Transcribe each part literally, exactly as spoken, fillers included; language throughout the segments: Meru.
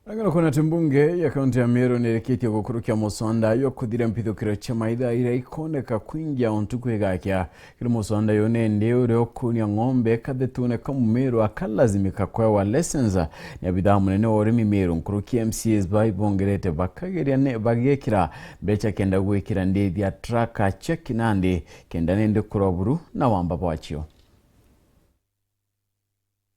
Angana kuna ati mbunge ya kaunti ya Meru nirikitie gukurukia musonda jwa kuthiria mpithukiro cia maitha iria ikoneka kwingia o ntuku igakia. Kiri musonda uyu nindi uria ukuuria ng'ombe kathetune ka Mumeru akalazimika kwewa license ni abithaa munene wa urimi Meru, nkuruki M C As ba ibongerete bakageria ni bagekira mbeca kenda gwikira ndithia traka cia kinandi kenda nindi kurwa buru na wamba bwacio.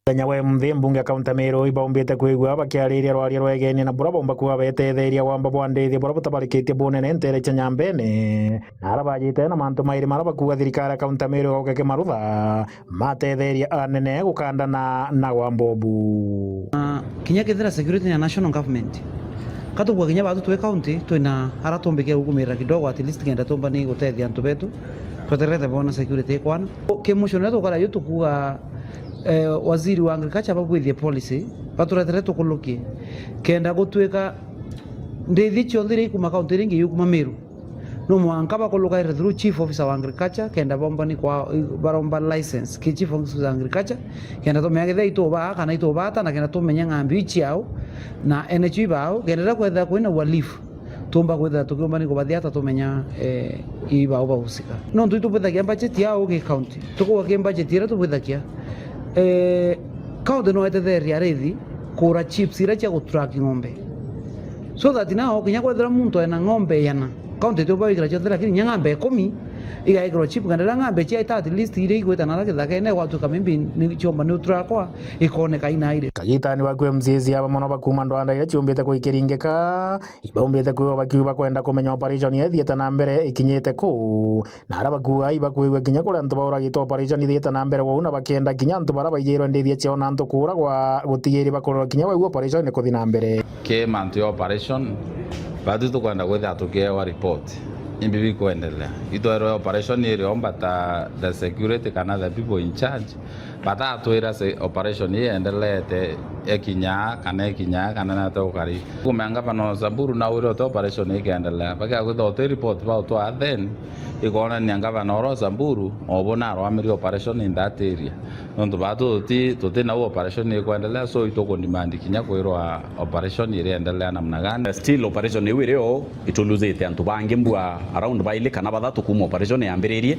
Muthenya wa imunthi, mbunge ya kaunti ya Meru ibaumbite kwigua bakiariria rwaria rwa igeni na bura baumba kuuga betetheria wamba bwa ndithia bura butabarikitie bunene ntere cia Nyambene, na ara bajite na mantu mairi mara bakuuga thirikari ya kaunti ya Meru igauke kimarutha matetheria anene gukandana na wamba ubu. Kinya kethira security ni ya national government, katubuga kinya batu twi county twina ara tumbike gukumirira kidogo, at least kenda tumba ni gutethia antu betu tweterete bona security ikwana. Ki motion uria tukara ju tukuga, eh, waziri wa agriculture babwithie policy, baturetere tukulukie, kenda gutwika ndithi cionthe iria ikuma county iria ingi yukuma Meru, no mwanka bakulukaire through chief officer wa agriculture, kenda bomba ni kwa, baromba license ki chief officer wa agriculture, kenda tumenya kethira itubaa kana itubata, na kenda tumenya ng'ambi iu ciao na ene cio ibao, kenda riria kwethira kwina uhalifu, tumba kwithira tukiumba ni kubathia ata tumenya, eh, ibao bahusika. Nontu itubwithagia budget yao ki county, tukuga ki budget iria tubwithagia, eh, county no etetheria arithi kura chips iria cia gutrack ng'ombe, so that now kinya kwethira muntu ena ng'ombe igana, county itiumba gwikira cionthe, lakini kinya ng'ombe ikumi igaikirwa chip, kana riria ng'ombe ciaita at least iria igwita nara githakene, gwatuika maybe ni ciomba ni utrakwa, ikoneka inairi. Kagitani baku M C As aba mono bakuma ndwanda iria ciumbite kuikiringika, ibaumbite kwiwa bakiuga bakwenda kumenya operation iria ithiite na mbere ikinyite ku, na ara bakuuga ibakwigua kinya kuria antu bauragitwe operation ithiite na mbere wou, na bakenda kinya antu bara baijirwe ndithia ciao na antu kuuragwa gutigiri bakurorwa kinya wau operation ikuthi na mbere. Ki mantu ya operation, batu tukwenda kwithira tukiewa report imbi bikwendelea. Itwerwe operation iri omba ta the security kana the people in charge batatwira se operation ii iendelete, ikinya kana ikinya kana nate ukari. Kumenga bano Samburu na wire uti operation ikiendelea. Bakia kwithira uti report bautwaa, then ikonania ngavana oro Samburu obo narwamirie operation in that area. Nontu batu tuti, tuti nau operation ikwendelea, so itukundimandi kinya kwirwa operation iriendelea namna gani. Still operation iu iri o, ituluzite antu bangi mbua around baili kana bathatu kuma operation yambiririe.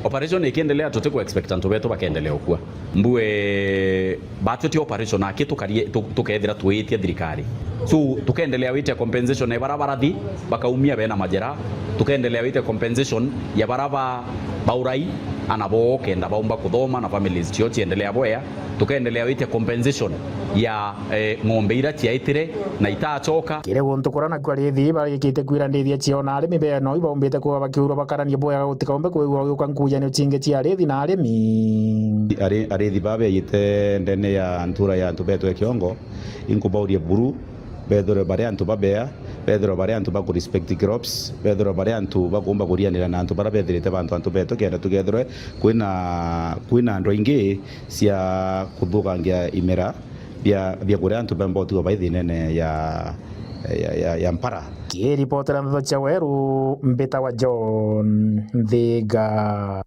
Operation ikiendelea, tutiku expect antu betu bakendelea ukua. Mbue batwiti operation aki tukarie, tu-, tukethira twiitia thirikari. So, tukendelea witia compensation ya bara barathi, bakaumia bena majera, tukendelea witia compensation ya bara ba, baurai, ana bo kenda baumba kuthoma na families cio ciendelea bwea, tukendelea witia compensation ya, eh, ng'ombe ira ciaitire na itacoka. Kiri guntu kuria naku arithi barikite kwira ndithia ciao na arimi beno ibaumbite kuuga bakiurwa bakaranie bwega gutikaumbe kwigua gugiuka nkujanio cingi cia arithi na arimi. Ari-, arithi baa beejite ndene ya ntura ya antu beetwe Kiongo, inkubauria buru, beethirwe bari antu babea, beethirwe bari antu baku respect crops, beethirwe bari antu bakuumba kurianira na antu baria beethirite bantu, antu beetu, kenda tugeethirwe kwina, kwina antu aingi cia kuthukangia imera bia, bia kuria antu bemba utigwa bai thiinene ya, ya, ya, ya mpara. Kiripotera ndeto cia Weru, mbitawa John Nthiga.